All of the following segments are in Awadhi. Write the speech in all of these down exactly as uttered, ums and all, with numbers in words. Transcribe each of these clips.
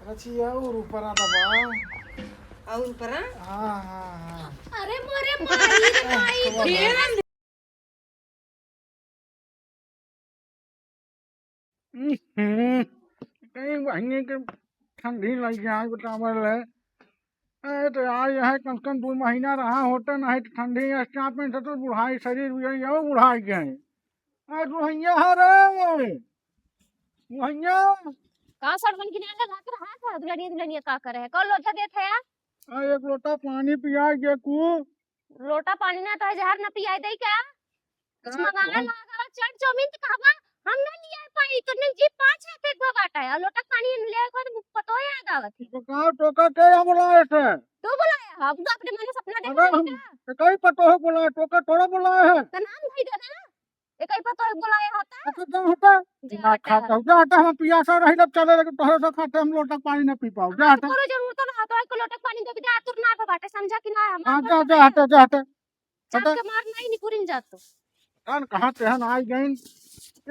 रचिया और ऊपर आ दबा। और ऊपर आ? हाँ, हाँ, हाँ। अरे मोरे माई रे माई, कबाब। फिर हम्म, कई महीने के ठंडी लग जाए बतावल है। ए, तो आज है कम से कम दो महीना रहा होता, नहीं तो ठंडी या चाप में से तो बुढ़ाई शरीर भी यही हो, बुढ़ाई गए। ए, दुल्हनिया है रे, दुल्हनिया। का सड़वन किनारे लगा के रहा था, दुल्हनिया, दुल्हनिया का करे है? कौन लोटा देत है? ए, एक लोटा पानी पिया के कु। लोटा पानी ना तो है, जहर ना पियाई दे क्या? कुछ का मंगाना कौन? लागा, चाट चाउमीन तो कहवा हम ना लिया पाई, तो नहीं जी पाँच हाथ एक बार बाटा है, और लोटा पानी ले आए को तो पतो याद आवत है। तो का टोका के यहाँ बुलाए थे? तू बुलाया है, हम तो अपने मन से सपना देखा अरे नहीं हम का? तो कई पतो है बुलाए, टोका थोड़ा बुलाए है। तो नाम भाई दे देना, एक ही पतो है बुलाया होता। अच्छा, जा हटा। जा ना हटा। खाता हूँ, जा हटा, हम पियासा रही लब चले, लेकिन तोहरे से खाते हम लोटा पानी ना पी पाओ, जा हटा। पूरा जरूरत ना होता है, को लोटा पानी दे दे, आतुर ना बाटे, समझा कि ना? हम हाँ, जा, जा हटा, जा हटा। चाप हटा। के मार नहीं निकुरिन जातो। जान कहाँ तेहन आई गइन।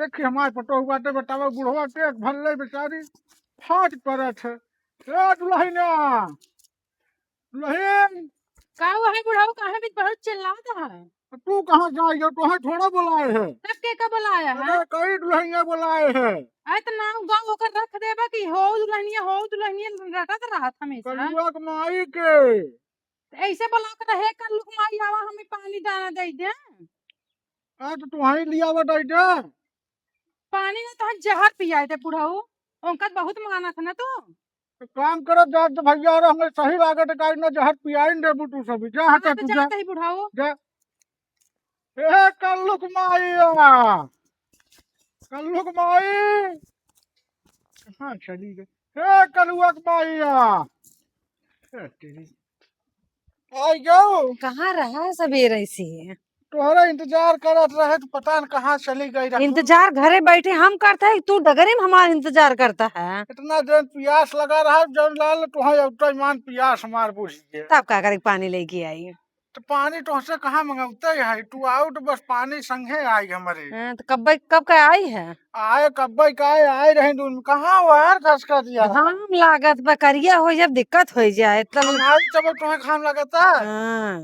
एक ही हमार पटोह बाटे, बतावा बुढ़वा के एक भल्ले बेचारी फाट परत है। ए दुल्हनिया, दुल्हन। का हुआ है बुढ़ऊ, काहे बीच बहुत चिल्लात है? तू कहाँ जाई हो? तोहे थोड़ा बुलाए है। तब के का बुलाया है? अरे कई दुल्हनिया बुलाए है। अरे तो नाम गाँव ओकर रख देबा कि हो दुल्हनिया, हो दुल्हनिया रटत रहत हमेशा। कलुआ के माई के। त ऐसे बोला के रहे, "कल्लू के माई आवा, हमें पानी दाना दे दे।" हाँ, तो तुम्हारी लिया बताई दे। पानी ना तो जहर पियाए दे बुढ़ऊ, उनका बहुत मानत ना तू। तो काम करत जात तो भैया, अरे हमें सही लागत है, काहे ना जहर पियाई न देबू तू सभी। जा हटा तो तू जा। जात ही बुढ़ऊ। जा। ए कल्लू के माई आ, कल्लू के माई। कहाँ चली गई? ए कलुआ के माई आ। ए तेरी। आई गयो। कहाँ रहा सबेरे से? तोहरा इंतजार करत रहे तो पता न कहाँ चली गई रहा। इंतजार घरे बैठे हम करता है, तू डगरे में हमारा इंतजार करता है। इतना दिन पियास लगा रहा, जौन लाल तोहे अब तो ईमान पियास मार बुझ गया। तब का करे पानी लेके आई? तो पानी तोहसे कहाँ मंगौते है, तू आउट बस पानी संगे आई हमरे। हाँ, तो कब्बे, कब का आई है? आए कब्बे का आए, आए रहे दून में। कहाँ हो यार खसका दिया? घाम लागत बा, करिया हो जब दिक्कत हो जाए तब। हम आई तब तुम्हें घाम लगता। हाँ।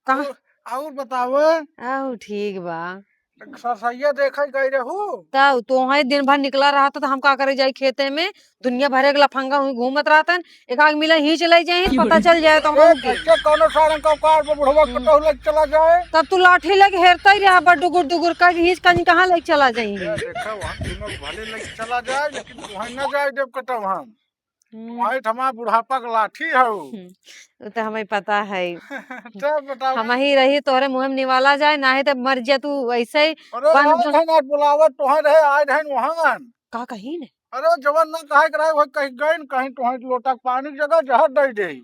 कहाँ? और, और बताओ। आऊ ठीक बा। सरसैया देखे गई रहू? तब तोहे दिन भर निकला रहता तो हम का करे जाई खेते में? दुनिया भरे के लफंगा हुई घूमत रहतन, एक आग मिला ही चले जाए, पता चल जाए तो ए, हमहू के। कैसे कौनो सारंग का औकात पर बुढ़वा हम्म। कटहु लग चला जाए? तब तू लाठी लग हेरता ही रहा बा, डुगुर डुगुर कर हीच कहीं कहाँ लग चला जाएंगे? ए, देखा वहाँ तीनों भले लग चला जाए, लेकिन वहाँ ना जाए देव कटहु हम। हम्म। वहीं ठमा बुढ़ापा के लाठी हऊ। हम्म, वो तो हमें पता है। तब बताओ। हम ही रही तोहरे मुँह में निवाला जाए, ना है तो मर जा तू ऐसे ही अरे बंद भाई, है ना बुलावत तोहे रहे, आए रहे वहाँ। का कही ने? अरे जवन ना कहे के रहे, वही कही गई न, कहीं तोहे लोटा के पानी के जगह जहर दे दे।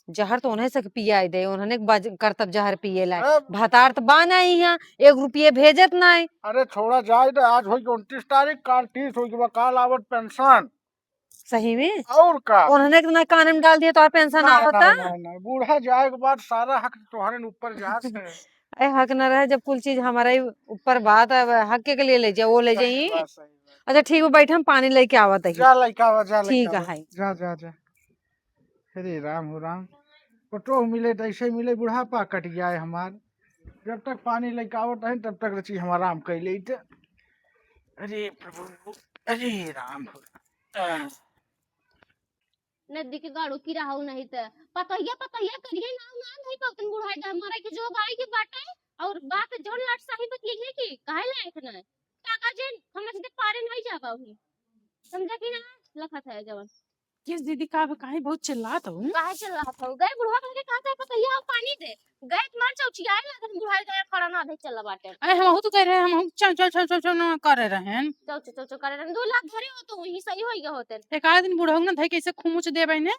जहर तो उन्हें से पियाई दे, उन्होंने बज-, करतब जहर पिए ला। अब भतार तो बा नहीं यहाँ, एक रुपये भेजत नहीं। अरे छोड़ा जाए दे, आज होई उनतीस तारीख, काल तीस होई के बा, काल आवत पेंशन। सही में? और का? उन्होंने तो ना कान में डाल दिया तो और पेंशन ना, आवता? ना, ना, ना, बूढ़ा जाए के बाद सारा हक तोहरे ऊपर जात है। ए, हक न रहे जब कुल चीज हमारे ही ऊपर बात, अब हक के लिए ले जाओ, वो ले सही जाई। बात, सही बात। अच्छा ठीक बा, बैठे हम पानी लेके आवत है। जा लइका आवा, जा ठीक लइका आवा। है। जा, जा, जा। अरे राम हो राम, पटोह मिले त ऐसे मिले, बुढ़ापा कट जाए हमार। जब तक पानी लेके आवत है तब तक रची हम आराम कर लेते। अरे प्रभु, अरे राम हो राम। नदी के गाड़ो की रहू नहीं त पतहिया पतहिया करिए नाव ना नहीं पावतन बुढ़ाई दा मरे के जो गाय के बाटे। और बात जोन लाट साही बतिये है कि काहे लायक ना काका जी, हमरे से पारे नहीं जाबा हुई। समझा कि ना? लखत है जवन। किस दीदी का अब काहे बहुत चिल्लात हो? काहे चिल्लात हो? गए बुढ़वा के कहा था पतैया आओ पानी दे। गए त मार चौचियाए लागन बुढ़ाई गए खड़ा ना दे चला बाटे। अरे हमहू तो कह रहे हैं, हमहू चल, चल, चल, चल, चल ना करे रहेन। चल, चल, चल, चल करे रहेन। दो लाख धरे हो तो वही सही होई गए होते। एक आध दिन बुढ़ऊ ना धई कैसे खुमुच देबे ने,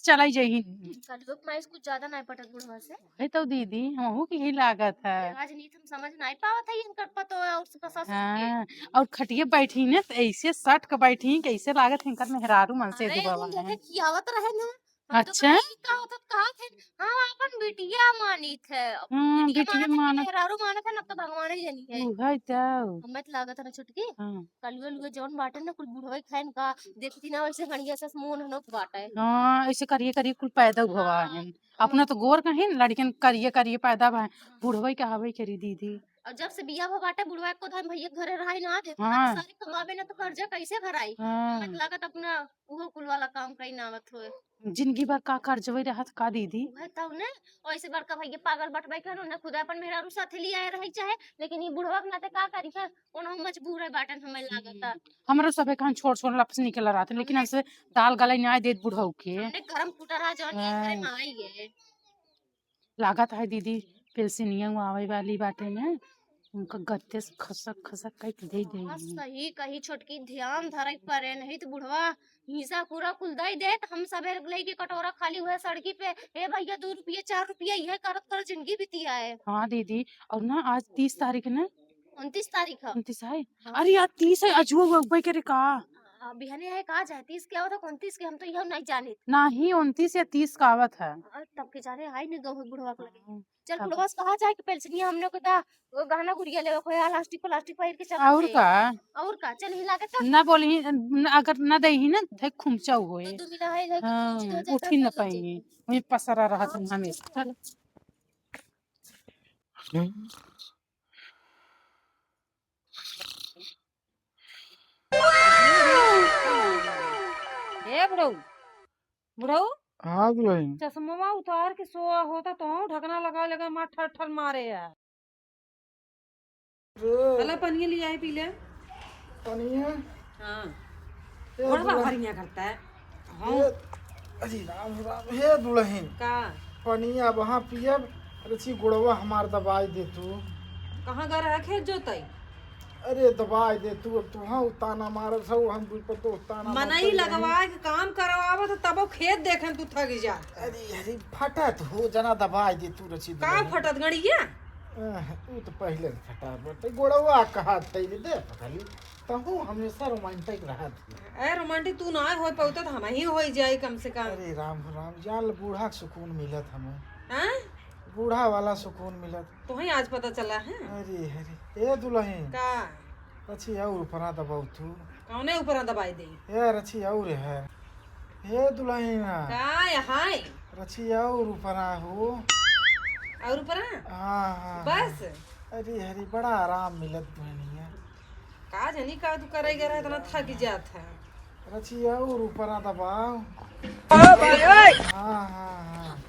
चलाई जइही। कल लोग माइस कुछ ज्यादा नहीं पटत बुढ़वा से। है तो दीदी, हमहू के ही लागत है। राजनीति समझ नहीं पावत है इनकर पतो और ससुर के। हाँ, और खटिया बैठी ने त ऐसे सट के बैठी, कैसे लागत है इनकर मेहरारू मन से अरे, दुबवा उन है। जैसे खियावत रहे ना, हम तो अच्छा। कहा, "ई का होत है?" तो कहत है, "हम आपन बिटिया मानित है।" अब हाँ, बिटिया बिटिया मानत है कि मानत। मेहरारू मानत है, ना तो भगवान ही जानी है। उहै तो। हमें तो लागत है ना छोटकी, हाँ। कलुए लुए जौन बाटे ना, कुल बुढ़वे खाइन का, देखती ना वैसे हणिया से मुंह हनोक बाटे। हाँ, ऐसे करिए करिए कुल पैदा हुआ हाँ। है। अपना तो गोर कहीं, लड़कियन करिए करिए पैदा भा, बुढ़वे का हवे करी दीदी। और जब से बियाह हो बाटे, बुढ़वा को धन भैया घरे रहाई ना दे, हाँ। सारे कमावे ना तो कर्जा कैसे भराई? हाँ। हमें तो लागत अपना उहो कुल वाला काम कहीं ना आवत होए। जिंदगी भर का कर्जवे रहत का दीदी? उहे तब ने, ऐसे बड़का भैया पागल बटवाई करो ना, खुदा अपन मेहरारू साथे ले आए रही चाहे, लेकिन ये बुढ़वा के नाते का करी है, कोनो मजबूर है बाटन हमें लागत है। हम्म। हमरो सबे कहाँ छोड़ छोड़ लपस निकल रहत है, लेकिन हमने ऐसे दाल गलाई ना देत बुढ़ऊ के। हमने गरम फूटा रहा जौन ये करे हाँ। माई है। लागत है दीदी, पेलसिनिया उ आवे वाली बाटे ना, उनका गत्ते से खसक खसक कइके दे दे। हाँ, सही कही छोटकी, ध्यान धरे के परे, नहीं तो बुढ़वा हिस्सा पूरा कुल दे देत। हम सबेर लेके कटोरा खाली हुए सड़की पे, "ए भैया, दो रुपये, चार रुपये," यह करत कर जिंदगी बीती आए। हाँ दीदी, और ना आज तीस तारीख है ना? उनतीस तारीख है। उनतीस है? हाँ। अरे यार, तीस है, अजुआ वो उगबे करे का? आ, बिहाने है का जाए, तीस के आवत है, उनतीस के हम तो यह नहीं जानित। नाही, उनतीस या तीस का आवत है। आ, तब के जाने आई नहीं गहू बुढ़वा के लगे। हाँ। चल, तब बुढ़वा से कहा जाए कि पेलसिनिया हमने को दा, वो गहना गुड़िया लेवे को है, लास्टिक प्लास्टिक पहिर के चल और दे। का? और का? चल हिला के चल। ना बोली, न-, अगर ना दे ही ना, धे खुमचा होए। तो तू मिला है, धे हाँ, खुमची हो जाए, उठी तब ना चल पाएंगे। वही पसरा रहा तुम हमेशा। चल। ए बुढ़ऊ, बुढ़ऊ, हाँ दुल्हन। चश्मवा उतार के सोआ होता तो ढकना लगा लगा मार ठर ठर मारे यार। रे। अला पनिया लिया है पी ले। पनिया? हाँ। ए बड़ा दुल्हन। बढ़िया करता है। हाँ। ए, अरे राम राम, हे दुल्हन। का? पनिया वहाँ पियब, अरे छी गोड़वा हमार दबाई दे तू। कहाँ गा रहा खेत जोताई? अरे दबाई दे तू, अब तुहाँ उताना मारत हऊ, हम दुई पर तो उताना मनई मारत हई। लगवा के काम करवावत ह, तबो खेत देखे में तू थक जा। अरे, अरे, फटत हो जना दबाई दे तू रची का दुल्हन। फटत गड़िया? अह, तू तो पहिले से फटा बटे, गोड़वा कहा थई रे, दे पकड़ी। तहू हमेशा रोमांटिक रहत ही। ए, रोमांटिक तू ना होई पउता त हमही होई जाई कम से कम। अरे राम हो राम, जान ल बूढ़ा के सुकून मिलत हमें। हाँ? बूढ़ा वाला सुकून मिलत। तोहई आज पता चला है? अरे, अरे, ए दुल्हन। का? अच्छी और ऊपरा दबाऊ तू। कौने ऊपरा दबाई दे? ए, रची और है। ए दुल्हन। का यहाँ है? रची और ऊपरा हो। और ऊपरा? हाँ, हाँ, बस? हाँ। अरे, अरे, बड़ा आराम मिलत दुल्हनिया। का जानी का तू करे गए रहे, इतना थक जात है। रचिया और ऊपरा दबाओ। ओ भाई, ओए। हाँ, हाँ, हाँ।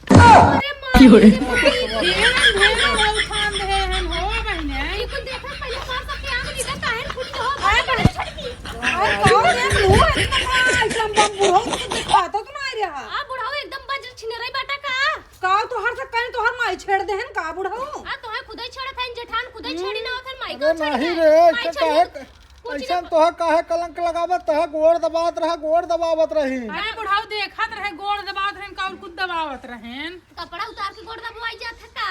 अरे माई, अरे माई, भेड़, भेड़ हो उठान दे हम हो बहिने। ई कुल देखा पहिले मार सबके आंख निकल काहे फूट हो भाई, बड़े छटकी। अरे कौन है तू? इतना बड़ा आइटम बम बुढ़ऊ, तू दिखाता तो ना रहा। आ बुढ़ऊ एकदम बज्र छिनरई बाटा का? का तोहर से कहीं तोहर माई छेड़ देहन का बुढ़ऊ? आ तोहे खुदे छेड़त हन जेठान, खुदे हम्म। छेड़ी ना होत हन, माई अरे का छेड़ी नहीं है? रे, माई ऐसे छेड़ी काहे, कुछ ऐसन ना तोहे काहे कलंक लगावत, तोहे गोड़ दबावत रहा, गोड़ दबावत रही। अरे बुढ़ऊ देखत रहे, गोड़ दबावत रहन का और कुछ दबावत रहन? कपड़ा उतार के गोड़ दबवाई जात है का?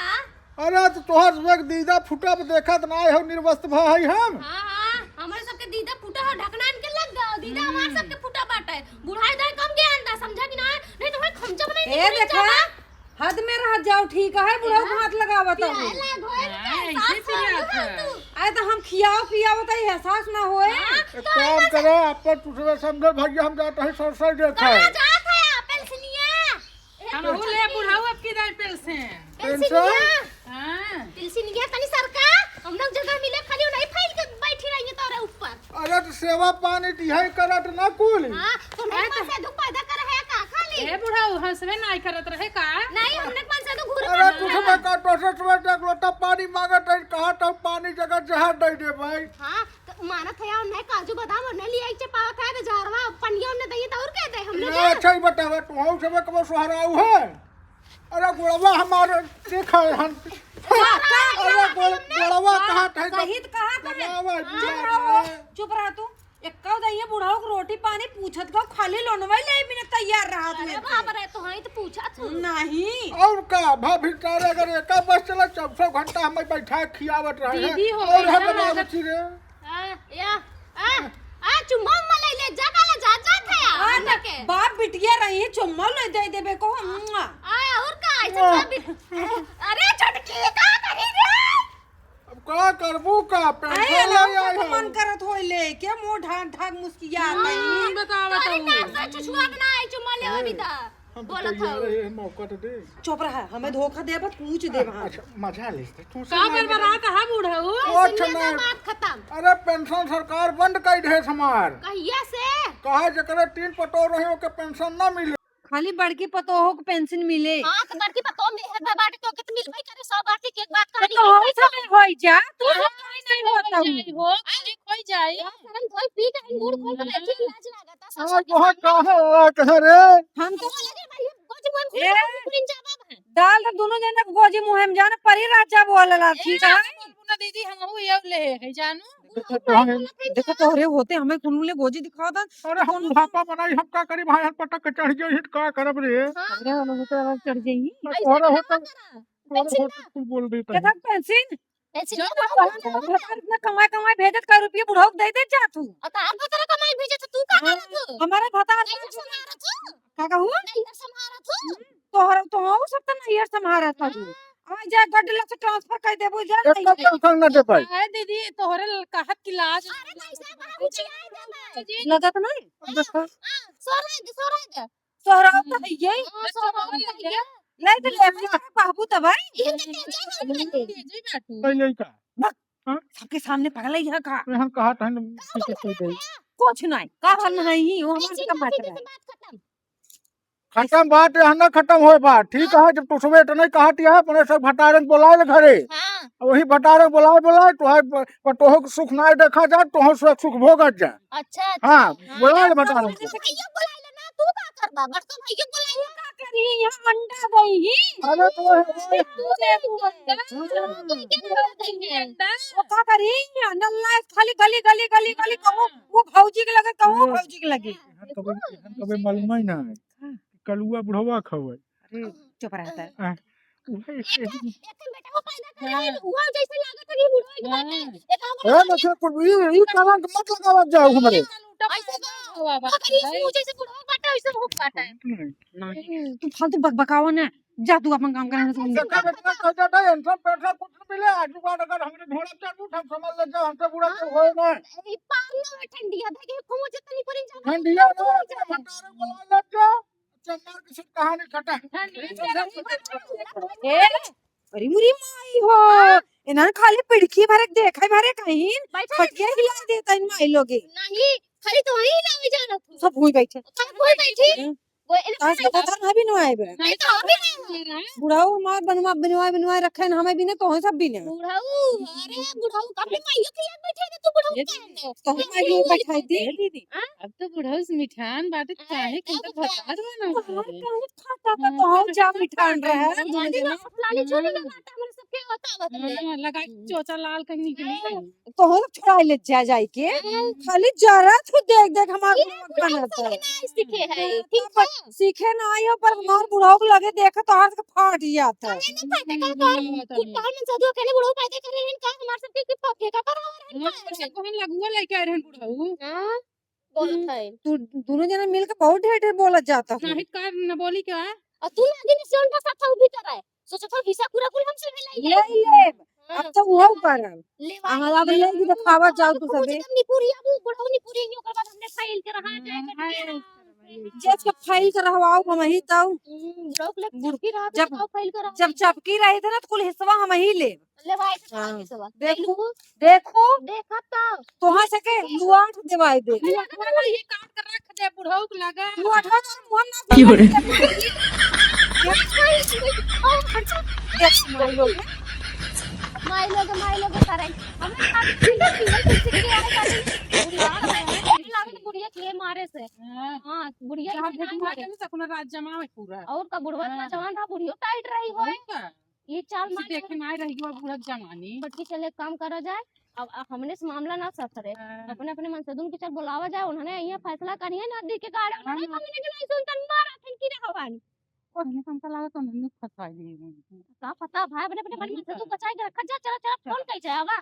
अरे तो तोहर एक दीदा फुटब देखत ना हो, निर्वस्त्र भा है हम। हाँ, हाँ, हमरे सबके दीदा फुटा हो, ढकना इनके लग गया, दीदा हमार हम्म। सबके फुटा बाटे। बुढ़ाई दाई कम ज्ञान दा, समझा कि ना? नहीं तो भाई खमचा बनाई ए निकल देखा, जावा। हद में रह जाओ, ठीक है, बुढ़ऊ ए, हाथ लगावत पिराए हूँ। लाग होए ना, हाँ, ऐसे एहसास पिरात होए है। तू। अरे तो हम खियाओ पियाओ तो एहसास ना होए। हाँ, एक तो काम ऐसा करे, आप पर टूटवे समझे भैया, हम जाते हैं सरसों देखे। कहाँ जात है आपन सिनिया? ए, हम हो ले बुढ़ऊ अब की दाई पेल से। पेल से? सिनिया? हाँ। पेल सिनिया तनी सरका, हम लोग जगह मिले खाली नहीं फैल के बैठी रही है तोरे ऊपर। अरे तो सेवा पानी दिहाई करत ना कुल। हाँ, तो नहीं अरे मन तो से दुख पैदा करे है का खाली? ए बुढ़ऊ, हंसबे नाई करत रहे का? नहीं, हमने मन से तो घूर अरे करत कुछ रहे। ना कर, तो से सुबह एक लोटा पानी मांगत है, कहा तो पानी जगह जहर दे दे भाई। हाँ, तो मानत है, और नहीं काजू बादाम और नहीं लिया इच्छा पावत है, तो जहरवा पनिया उन्हें दइए तो और कह दे, हमने ना, क्या? अच्छा ही बतावा, तू हो सब कबो सोहराऊ है? अरे गोड़वा हमारे देखा है हम। का, का, अरे का, गोड़-, हमने गोड़वा का, कहाँ था? सहित कहाँ था? गोड़वा हाँ, चुप रहो, चुप रहा तू। एक्का उदा ये बुढ़ऊ के रोटी पानी पूछत का खाली लोनवा ले बिना तैयार रहा तू अरे इनसे। बाप रे, तो हई तो पूछत हूँ। नहीं। और का, भाभी तारे अगर एका बस चला, चौबीसों घंटा हमें बैठा खियावत रहे हैं। दीदी हो और गई हम ना। बना बची रे। आ, या, आ, आ, चुम्मा उम्मा ले ले, जा काला, जा, जा थे। आ ना, बाप बिटिया रही है, चुम्मा ले दे देबे को, मुआ। आ, और का, ऐसे बाप बिट-, अरे छोटकी, का करी रे? अब का करबू का, पेंशन ले आए हो। मन करत होई ले, के मुंह ढाक ढाक मुस्किया हाँ, बतावा तोरे तो। नाक से छुछुआ के ना आई, चुम्मा ले अभी ता। हम तो बोलत तैयार हऊ। है, मौका तो दे। चुप रहा, हमें धोखा देबा, कूच देबा। अच्छा, मजा ले, तू का समझ में बरबरात है बूढ़ऊ? कुछ ऐसे नहीं। बात खत्म। अरे, पेंशन सरकार बंद कर दे हमार। कहिया से? कहा जेकरे तीन पतोह रहे, ओके पेंशन ना मिले। खाली बड़की पतोह के पेंशन मिले। हाँ, तो बड़की पतोह में है, बाटे तो कित मिलबे करे, सौ बात एक बात तो कहानी। तो हो सब होई जा, तू हाँ, सब नहीं होता हूँ। हो, खाली कोई जाई। शर्म कोई पी के मुंह खोल के बैठी, लाज लागता। हाँ, ससुर के बहुत सामने। कहा है, कहा रे? हम तो बोले रे भाई, गोजी मुंह ए, खोल के पूरी जवाब है। डाल तो दोनों जने गोजी मुंह में जाना, परी राजा बोलला, ठीक है? ना दीदी, हम हूँ ये ले है जानू। देखो तोहरे, देखो तोहरे होते हमें कुनु ले गोजी दिखावत। अरे हम बुढ़ापा बनाई, हम का करी भाई, हम पटक के चढ़ गए, हिट का करब रे? हाँ। अरे हम होते अलग चढ़ गई। तोहरे होते, तोहरे होते कुल बोल देता है। पेंसिल? पेंसिल जो क्या बात है? भतार इतना कमाई, कमाई भेजत का रुपये बुढ़ऊ के दे दे जा तू। और तो आप भतार कमाई भेजे तो तू का हाँ, करत हो? हमारे भतार नहीं, संभारत हो? का कहू? नहीं, संभारत हो? तोहर, तोहर सब तो नहीं यार संभारत हो। हाँ। आ जा, गड्ढ लग से ट्रांसफर कर देबो, जा एकदम नहीं। टेंशन ना दे पाई। अरे दीदी, तोहरे ल-, कहत की लाज अरे कैसे बाबूजी आए देबे? लगत नहीं? हाँ, देखो। हाँ, सो रहे दे, सो रहे दे। तोहरा तो है ये। हाँ, सो रहे दे। ले तो ले, अपने बाबू तो भाई। ये तो तेजे है। तेजे बाटू। पहले ही का? बक। हाँ? सबके सामने पगला ही है का? तो हम कहा था ना, पीछे से दे। कुछ नहीं, का हल नहीं, वो हमारे से कम बात है। खत्म बात, यहाँ ना खत्म होए बात, ठीक है? जब तुसवे इतना ही कहत है, अपने सब भतारन बोलाए ले घरे। हाँ। वही भतारन बोलाए, बोलाए, तो है प-, पतोह के सुख ना देखा जा, तो है सुख, सुख भोगत जा। अच्छा, अच्छा। हाँ, हाँ, बोलाए ले भतारन को। भैया बोलाए ले ना, तू का करबा? बस तो भैया बोलाए ले। का करी, यहाँ अंडा गई ही। अरे तो है, तू दे तू अंडा। हाँ। तू क्या बोला था ये अंडा? वो का करी, नल्ला खाली गली, गली, गली, गली कहूँ, वो भौजी के लगे कहूँ, वो भौजी के लगे। हम कभी, हम कभी मालूम ही ना है। हाँ। कलुआ बुढ़वा खवे। अरे, चुप रहता है। हाँ, वही एक, से। एक बेटा वो पैदा करे, हाँ। वो जैसे लागत है कि बुढ़वा के बाटे। हाँ। एक हमर ए, बच्चा को ई, ई कलंक मत लगावत जाओ हमरे। ऐसे बा, बाबा, अगर ई मुंह जैसे बुढ़वा बाटे, वैसे मुंह बाटे। नहीं। तू फालतू बकबकावा ना, जा तू अपन काम कर, हम समझ देखा बेटा, कह जाता है, इनसे पैसा कुछ नहीं मिले, आज के बाद अगर हमरे घोड़ा चढ़ उठ, हम समझ ले जाओ, हमसे बुरा तो होए ना। ई पार ना ठंडिया, देखे, खूब जतनी परी जा। ठंडिया ना, अपने भंडारे बुला ले जा। चमार के सब कहानी खत्म। ए, अरे मुरी माई हो, इन्हन खाली पिड़की भरे देखे भरे कहीं, बैठा है। खटिया हिला देता इन माई लोगे। नहीं, खाली तो वहीं हिलावे जा रहा तू। सब हुई बैठे। सब हुई बैठे। हम्म। वो इन्हें आज के पता ना भी नहीं आए बे। नहीं तो अभी नहीं। बुढ़ाऊ हमार बनवा, बनवा, बनवा रखे हैं, हमें भी नहीं, तो सब भी नहीं। बुढ़ाऊ, अरे बुढ़ाऊ, अपने माइयों के याद बैठे थे, तू बुढ़ाऊ ये कहने। तो हम माइयों बैठाई थी। ए दीदी, हाँ? अब तो बुढ़ऊ से मिठान बाटे, हाँ, काहे के अब तो क्या? भतार बना तोहार है? काहे खाता का हाँ, तोहार जा मिठान रहा है, हाँ, दोनों जना। लाली छोड़ी ना, हाँ। बाटा हमरे सबके होता, होता है। हाँ, लगा के चोचा लाल कहीं निकली। हाँ। तोहर छोड़ा ले जा जाई के। हाँ। खाली जरा तू देख देख हमार ये दिमाग खाना पूरा था। सीखे ना, सीखे है, हाँ, ठीक पर है। सीखे ना आई हो, पर हमार बुढ़ऊ के लगे देखे तोहार के फाट जात है। अरे ना फाटे का, का, हाँ, तू तभी। तोहार मन से दो अकेले बुढ़ऊ पैदा करे हैं, का हमार सबके के प-, फेंका पर और है हाँ, का? अच्छा, कोहन लगुआ लेके आए रहन बुढ़ऊ। हाँ। बोलत हम्म, है। तू दोनों जना मिलके बहुत ढेर ढेर बोलत जाता हो। नहीं का न बोली क्या? और तू लागे नहीं सोन का साथ उभी तरह है। सोचत हो हिस्सा पूरा कुल हमसे मिलाई ले ले। ले। हाँ। अब तो वो करब। ले भाई, हाँ, अब ले। ले भी दिखावा जाओ तू सबे। एकदम निपुरिया, वो बुढ़ऊ निपुरिया नहीं, ओकर बाद हमने फाइल के रहा जाए हाँ, करके। हाँ। जेठ के फाइल के रहवाओ हम ही तऊ। हम्म, बुढ़ऊ के लिए बुढ़-, चपकी रहा जब, तो फाइल के रहा जब जाए। चपकी रही थे ना तो कुल हिस्सा हम ही ले। ले भाई, हाँ। के सवा। देखू, देखू। देखत तो। तोहार से के लुआठ देवाई दे। लुआठ वाला ये काट के रख दे, बुढ़ऊ के लगा। लुआठ वाला मुंह ना की हो रे? देख, माई लोग। माई लोग, माई लोग करे। हमें खाली पीले, पीले कुर्सी के आए खाली। बुढ़िया के मारे से। हाँ। हाँ, बुढ़िया जहाँ के देखो मारे। मारे में सकुना राज जमा है पूरा। और का बुढ़वा हाँ। जवान था, बुढ़ियो टाइट रही हो। और का? ये चाल इसे मार देखे ना रही हो बूढ़ा जवानी। बट की चले काम करा जाए। अब, अब हमने से मामला ना ससरे। हाँ। अपने, अपने मन से दुन के चल बुलावा जाए, उन्होंने यहाँ फैसला करिए ना, दी के गाड़ी उन्होंने हाँ। कम्युनिटी लाइसेंस तन मारा फिर की रहवान। और हमने हमका लगा तो हमने फंसा लिए हैं। का पता भाई, अपने, अपने मन से तू बचाए के रखा जा, चला, चला, फोन कर जाए, आवा।